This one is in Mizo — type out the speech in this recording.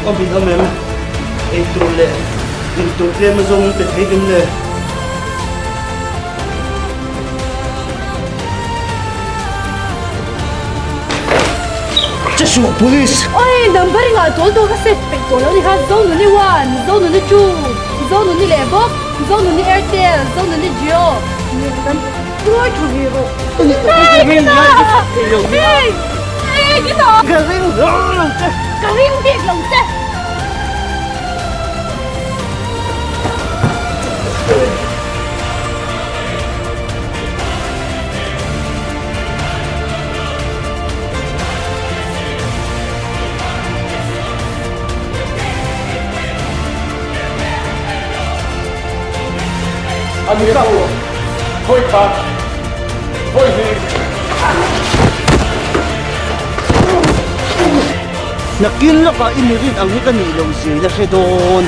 Awm in awm em? Ei tur leh in tur tlem a zawng pe thei em le? Che suh police! Oi number i ngah tawl tawh ka save peih tawh lo ni kha Zonuni one, Zonuni two, Zonuni leh bawk, Zonuni Airtel, Zonuni Jio. Ngawi tha ve rawh. Hey! Hey! Ka ring lo che! Ka ring bik lo che! Nakin lawkah i mirin ang hi ka nih loh zia i la hre dawn.